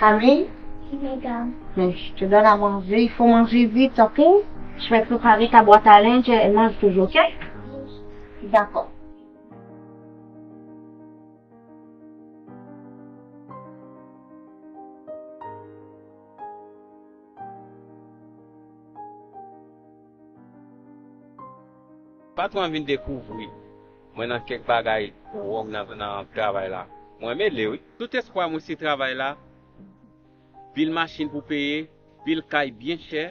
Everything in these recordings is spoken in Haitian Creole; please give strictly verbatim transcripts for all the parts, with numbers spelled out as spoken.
Ami, mais je te donne à manger, il faut manger vite, ok? Je vais préparer ta boîte à linge et mange toujours, ok? D'accord. Patwon an vin dekouvri mwen nan kèk bagay wrong nan, nan travay la. Mwen mele wi. Tout espwa mwen se travay la. Pil machin pou peye, pil kay byen chè.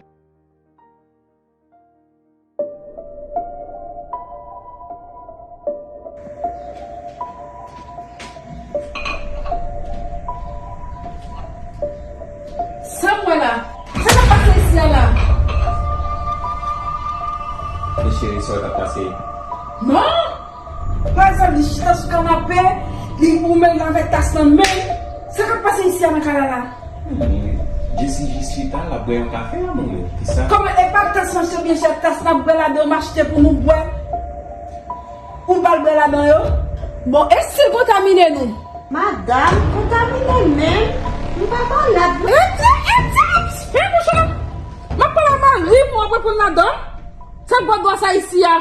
Sa m wè la? Sa k ap pase isi a la? Men cheri, sa w t ap pase? Non! Pa egzanp, li chita sou kanape, li goumen avèk tas nan men l. Sa k ap pase isi a nan kay la la? Jesi jis chita, l ap bwè yon kafe, anmwe. Kisa? Kòman e pa tas nan se byen chè, tas n ap bwè ladan yo m achte pou nou bwè? Ou pa al bwè ladan yo? Bon, e si l kontamine nou? Madanm, kontamine menm? M pa malad non. Rete, rete, fè bouch ou la. M ap pale a mari m ou ap reponn ladan. Sa k ba w dwa sa isi a?